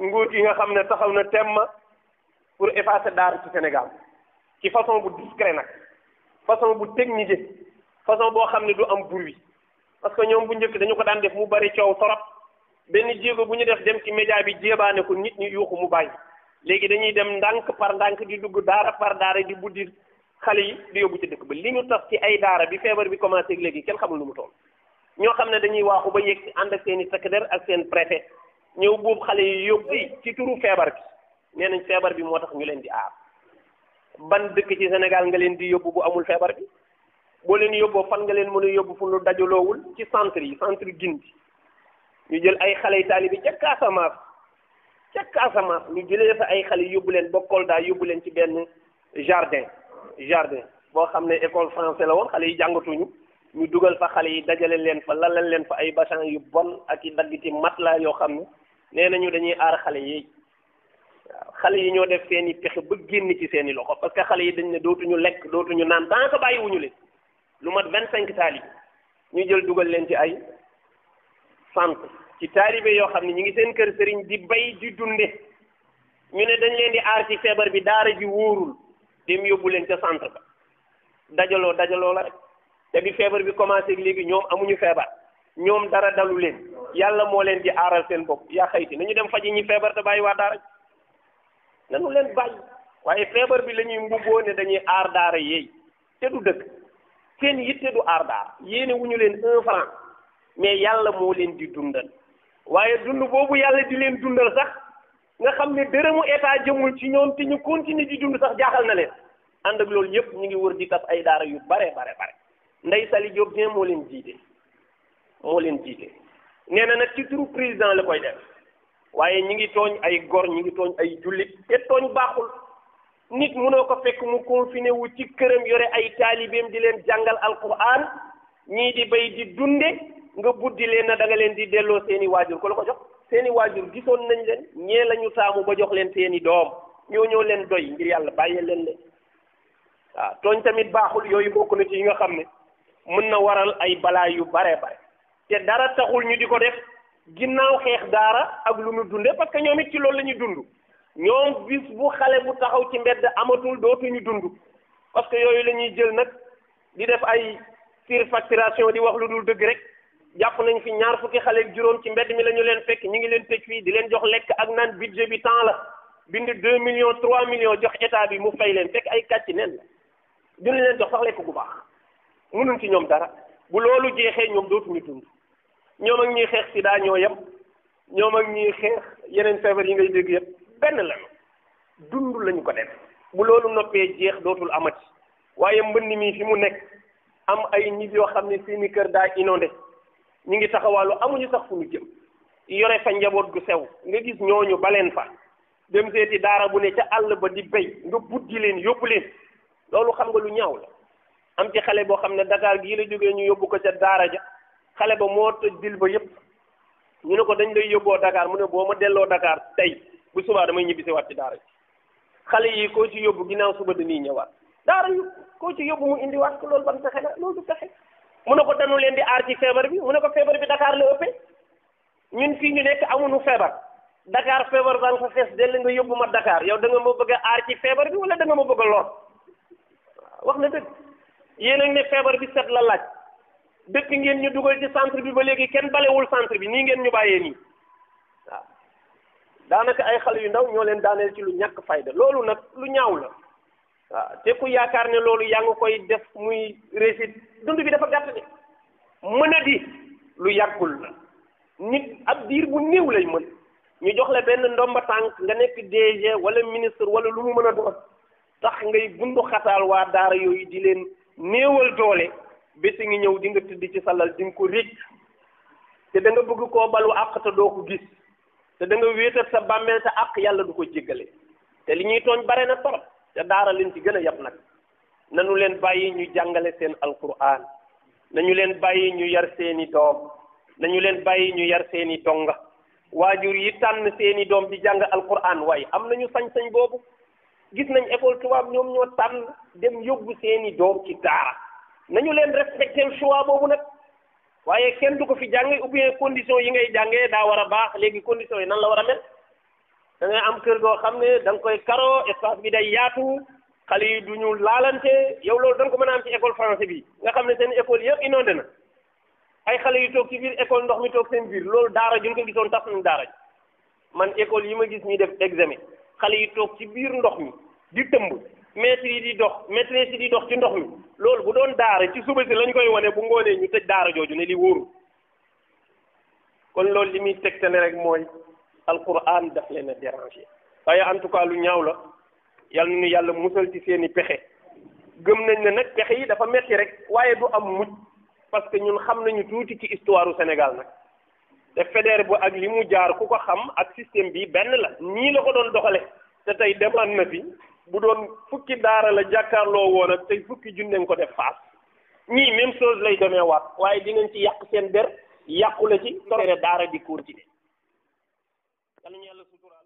nguur gi nga xam ne taxaw na temm pour effacer daara ci Sénégal ci façon bu discret nag façon bu technique façon boo xam ne du am bruit parce que ñoom bu njëkk dañu ko daan def mu bari coow torop benn jéego bu ñu def dem ci média bi jéebaane ko nit ñi yuuxu mu bàyyi léegi dañuy dem ndànk par ndànk di dugg daara par daara di buddi xale yi di yóbbu ci dëkk ba li ñu tas ci ay daara bi feebar bi commencé léegi kenn xamul lu mu toll ñoo xam ne dañuy waaxu ba yegg ci ànd ak seen i secrétaire ak seen préfet ñëw buubu xale yi yóbbu ci turu feebar bi nee nañ feebar bi moo tax ñu leen di aar ban dëkk ci Sénégal nga leen di yóbbu bu amul feebar bi boo leen yóbboo fan nga leen mën a yóbbu fu nu dajaloowul ci centre yi centre Gindi ñu jël ay xale yi taalibe ca Casamance ñu jëlee fa ay xale yóbbu leen ba Kolda yóbbu leen ci benn jardin boo xam ne école français la woon xale yi jàngatuñu ñu dugal fa xale yi dajale leen fa lalal leen fa ay bassin yu bon ak i daggiti matelas yoo xam ne nee nañu dañuy aar xale yi waaw xale yi ñoo def seen i pexe ba génn ci seen i loxo parce que xale yi dañ ne dootuñu lekk dootuñu naan tant que bàyyiwuñu leen lu mat 25 taalibe ñu jël dugal leen ci ay centre ci taalibe yoo xam ne ñu ngi seen kër sëriñ di bay di dunde ñu ne dañ leen di aar ci feebar bi daara ji wóorul dem yóbbu leen ca centre ba dajaloo la rek te bi feebar bi commencé léegi ñoom amuñu feebar ñoom dara dalu leen yàlla moo leen di aaral seen bopp yaa xayti nañu dem faji ñi feebar te bàyyi waa daara ji nanu leen bàyyi waaye feebar bi la ñuy mbubboo ne dañuy aar daara yeey te du dëkk seen yitte du aar daara yéene wuñu leen 1 franc mais yàlla moo leen di dundal waaye dund boobu yàlla di leen dundal sax nga xam ne dërëmu état jëmul ci ñoom te ñu continuer di dund sax jaaxal na leen ànd ak loolu yëpp ñu ngi wër di tas ay daara yu bare Ndeye Saly Diop Dieng moo leen jiite nee na nag ci turu président la koy def waaye ñi ngi tooñ ay gor ñi ngi tooñ ay jullit te tooñ baaxul nit mënoo ko fekk mu confiné wu ci këram yore ay taalibeem di leen jàngal alquran ñii di bay di dunde nga buddi leen na da nga leen di delloo seeni waajur ko la ko jox seeni waajur gisoon nañ leen ñee la ñu taamu ba jox leen seeni doom ñoo leen doy ngir yàlla bàyyee leen waaw tooñ tamit baaxul yooyu bokk na ci yi nga xam ne mën na waral ay balaa yu bare te dara taxul ñu di ko def ginnaaw xeex daara ak lu ñu dunde parce que ñoom it ci loolu la ñuy dund ñoom bis bu xale bu taxaw ci mbedd amatul dootuñu dund parce que yooyu la ñuy jël nag di def ay surfacturation di wax lu dul dëgg rek jàpp nañ fi 20 fukki xale ak juróom ci mbedd mi la ñu leen fekk ñu ngi leen tëj fii di leen jox lekk ak naan budget bi temps la bind 2 millions 3 millions jox état bi mu fay leen fekk ay kàcc nen la duñu leen jox sax lekk gu baax mënuñ ci ñoom dara bu loolu jeexee ñoom dootuñu dund ñoom ak ñuy xeex sida ñoo yem ñoom ak ñuy xeex yeneen feebar yi ngay dégg yëpp benn lañu dund lañu ko def bu loolu noppee jeex dootul amati waaye mbënn mi fi mu nekk am ay nit yoo xam ne seeni kër daa inondé ñu ngi taxawaalu amuñu sax fu ñu jëm yore fa njaboot gu sew nga gis ñooñu baleen fa dem seeti daara bu ne ca àll ba di béy nga buddi leen yóbbu leen loolu xam nga lu ñaaw la am ci xale boo xam ne Dakar gii la jógee ñu yóbbu ko ca daara ja xale ba moo tëj dil ba yëpp ñu ne ko dañ lay yóbboo Dakar mu ne boo ma delloo Dakar tey bu subaa damay ñibbisi waat ci daara ji xale yi koo ci yóbbu ginnaaw suba dañuy ñëwaat daara yu koo ci yóbbu mu indiwaat ko loolu ban pexe la loolu du pexe mu ne ko dañu leen di aar ci feebar bi mu ne ko feebar bi Dakar la ëppee ñun fii ñu nekk amuñu feebar Dakar feebar baa nga fa fees dell nga yóbbu ma Dakar yow da nga ma bëgg a aar ci feebar bi wala da nga ma bëgg a lor wax na dëgg yéen a ne feebar bi set la laaj dëkk ngeen ñu dugal ci centre bi ba léegi kenn balewul centre bi nii ngeen ñu bàyyee nii waaw daanaka ay xale yu ndaw ñoo leen daaneel ci lu ñàkk fayda loolu nag lu ñaaw la waaw te ku yaakaar ne loolu yaa nga koy def muy réussite dund bi dafa gàtt de mën a di lu yàggul la nit ab diir bu néew lay mën ñu jox la benn ndomba tànk nga nekk DG wala ministre wala lu mu mën a doon tax ngay bundu xataal waa daara yooyu di leen néewal doole bési ngi ñëw di nga tëdd ci salal di nga ko rëcc te da nga bëgg koo balu àq te doo ko gis te da nga wéetal sa bàmmeel te àq yàlla du ko jéggale te li ñuy tooñ bare na torop te daara leen ci gën a yab nag nañu leen bàyyi ñu jàngale seen alquran nañu leen bàyyi ñu yar seeni doom nañu leen bàyyi ñu yar seeni donga waajur yi tànn seeni doom di jàng alquran waaye am nañu sañ-sañ boobu gis nañ école tubaab ñoom ñoo tànn dem yóbbu seeni doom ci daara nañu leen respecté choix boobu nag waaye kenn du ko fi jànge ou bien condition yi ngay jàngee daa war a baax léegi condition yi nan la war a mel da ngay am kër goo xam ne da nga koy karo espace bi day yaatu xale yi du ñu laalante yow loolu da nga ko mën a am ci école français bi nga xam ne seen école yëpp inondé na ay xale yu toog ci biir école ndox mi toog seen biir loolu daara juñ ko gisoon tax nañ daara ji man école yi ma gis ñuy def examen xale yi toog ci biir ndox mi di tëmb maître yi di dox maîtresse yi di dox ci ndox mi loolu bu doon daara ci suba si lañ koy wane bu ngoonee ñu tëj daara jooju ne li wóoru kon loolu li muy tegtale rek mooy alquran daf leen a déranger waaye en tout cas lu ñaaw la yal na nu yàlla musal ci seeni pexe gëm nañ ne nag pexe yi dafa metti rek waaye du am mujj parce que ñun xam nañu tuuti ci histoire u Sénégal nag te Faidherbe bu ak li mu jaar ku ko xam ak système bi benn la nii la ko doon doxale te tey demaan na fi bu doon fukki daara la jàkkaarloo woon ak tey fukki junne ko def faas ñii même chose lay demee waat waaye dinañ ci yàq seen der yàqule ci torere daara di continuer yàlla ñu yàlla suturaal